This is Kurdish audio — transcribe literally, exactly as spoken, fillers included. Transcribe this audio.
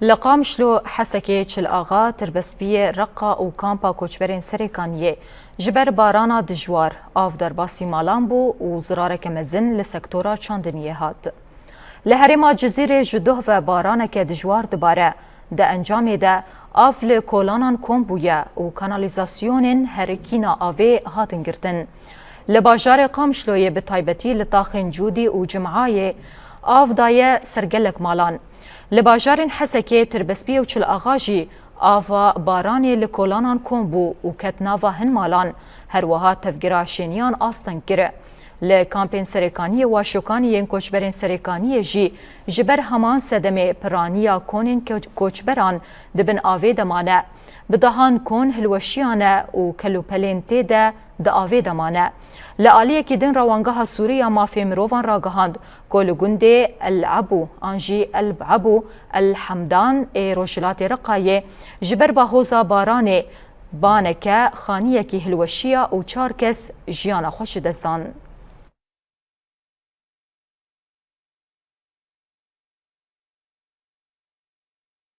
Li Qamişlo, Hesekê, Çil Axa, Tirbespiyê, Reqa û kampa koçberên Serêkaniyê ji ber barana dijwar av derbasî malan bû û zirareke mezin li sektora çandiniyê hat. Li herêma Cizîrê ji doh ve baraneke dijwar dibare. Di encamê de av li kolanan kom bûye û kanalîzasyonên herikîna avê hatin girtin. Li bajarê Qamişloyê bi taybetî li taxên Cûdî û Cim'ayê av daye ser gelek malan. Li bajarên Hesekê, Tirbespiyê û Çil Axa jî ava baranê li kolanan kom bû û ket nava hin malan, her wiha tevgira şêniyan asteng kir. Li kampên Serêkaniyê û aşokanî yên koçberên Serêkaniyê jî ji ber heman sedemê piraniya konên ko-, koçberan di bin avê de mane. Bi dehan kon hilweşiyane û kelûpelên tê de di avê de mane. Li aliyekî din Rewangeha Sûrî ya Mafê Mirovan ragihand ku li gundê El Ebû an jî El Ebû El Hemdan ê Rojhilatê Reqayê ji ber bahoza baranê baneke xaniyekî hilweşiya û çar kes jiyana xwe ji dest dan.